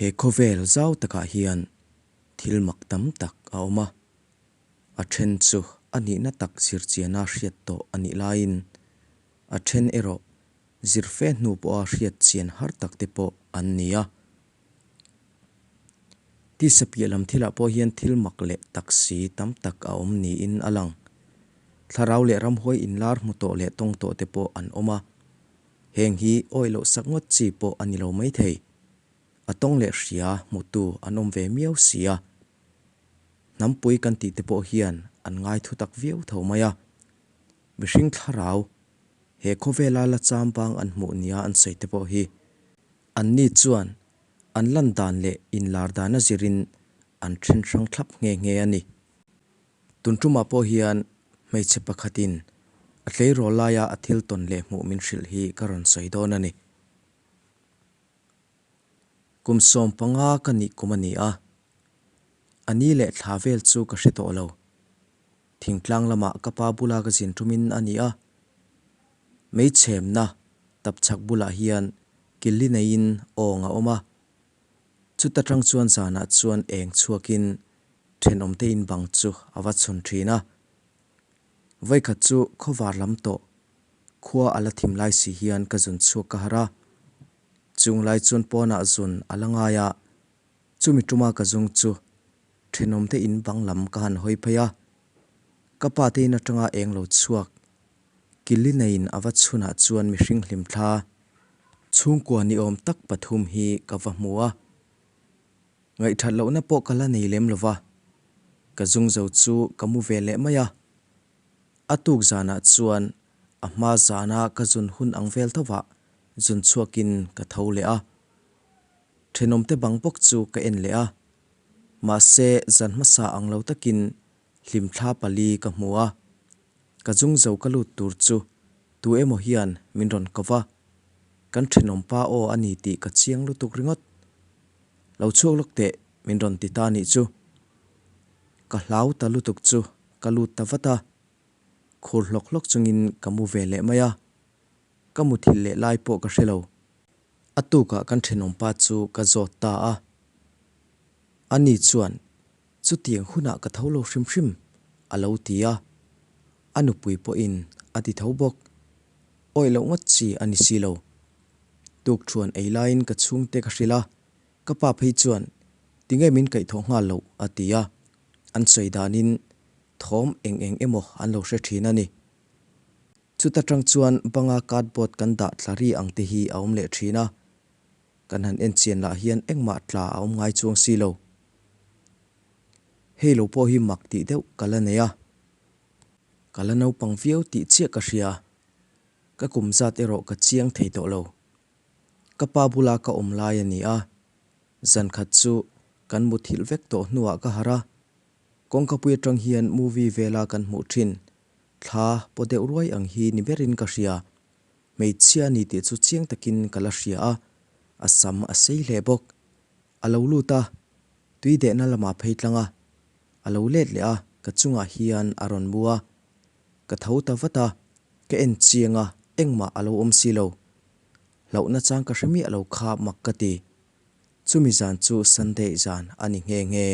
He khawvel zau takah hian thil mak tam tak a awm a, a then chu a nihna tak zirchiana hriat tawh a nih laiin a then erawh zir fe hnu pawha hriat chian har tak te pawh an ni a. Tisa piah lam thilah pawh hian thil mak leh tak si tam tak a awm niin a lang. Thlarau leh ramhuai inlar hmu tawh leh tawng tawh te pawh an awm a. Heng hi awih loh sak ngawt chi pawh a ni lo maithei. A tawng leh hria hmutu an awm ve miau si a. Hnampui kan tih te pawh hian an ngai thu tak viau tho mai a. Mihring thlarau, he khawvela la cham bang an hmuh nia an sawi te pawh hi Anni chuan an lan dan leh inlar dan a zirin an then hrang thlap nghe nghe a ni. Tun tumah pawh hian hmeichhe pakhatin a tleirawl laia a thil tawn leh hmuh min hrilh hi ka rawn sawi dawn a ni. Kum 15 ka nih kum a ni a, a ni leh thla vel chu ka hre tawh lo. Thingtlang lamah ka pa bula ka zin tumin a ni a, meichhemna tapchhak bulah hian killi neiin awng a awm a. Chuta tang chuan zanah chuan eng chhuakin thenawmte in bang chu a va chhun thin a. Vawikhat chu khawvar lam tawh khua a la thim lai si hian ka zun chhuak ka harh a. Chung lai chuan pawnah zun a la ngai a, chumi tuma ka zung chu thenawmte in bang lam ka han hawi phei a. Ka pa te in atanga eng lo chhuak Killi neiin a va chhunah chuan mihring hlimthla chhungkua ni awm tak pathum hi ka va hmu a. Ngaihthat lohna pawh ka la nei lem lova, ka zung zo chu ka mu ve leh mai a. A tuk zanah chuan a hma zana ka zun hun ang vel thovah zun chhuakin ka tho leh a. Thenawmte bang bawk chu ka en leh a, mahse zan hmasa ang lo takin hlimthla pali ka hmu a. Ka zung zo ka lut tur chu tu emaw hian min rawn ko va, kan thenawm pa aw a ni tih ka chiang lutuk ringawt. Lo chhuak lawk teh min rawn ti ta nih chu. Ka hlau ta lutuk chu ka lut ta vat a, khur hlawk hlawk chungin ka mu ve leh mai a, ka muthilh leh lai pawh ka hre lo. A tukah kan thenawm pa chu ka zawt ta a, ani chuan Chutiang hunah ka tho lo hrim hrim, a lo ti a. A nupui pawhin a ti tho bawk. Awih loh ngawt chi a ni si lo. Tukṭhuan ei laiin ka chhungte ka hrilh a, ka pa phei chuan, Tinge min kaihthawh nghal loh? a ti a. An sawi danin thawm eng eng emaw an lo hre ṭhin a ni. Chuta ṭang chuan banga cardboard kan dah tla ri ang te hi a awm leh ṭhin a. Kan han en chian lah hian engmah tla a awm ngai chuang si lo. Hei lo pawh hi mak tih deuh ka la nei a. Ka la naupang viau tih chiah ka hria. Ka kum zat erawh ka chiang thei tawh lo. Ka pa bula ka awm lai a ni a. Zan khat chu kan muthilh vek tawh hnuah ka harh a. Kawngkapui atang hian movie vela kan hmuh thin thla paw deuh ruai ang hi ni berin ka hria. Hmeichhia a ni tih chu chiang takin ka la hria a, a sam a sei hle bawk. A lo lut a, tui dehna lamah phei tlang a, a lo let leh a, ka chungah hian a rawn mu a. Ka tho ta vat a, ka en chiang a, engmah a lo awm si lo. Hlauhna chang ka hre miah lo kha mak ka ti. Chumi zan chu Sunday zan a ni nghe nghe.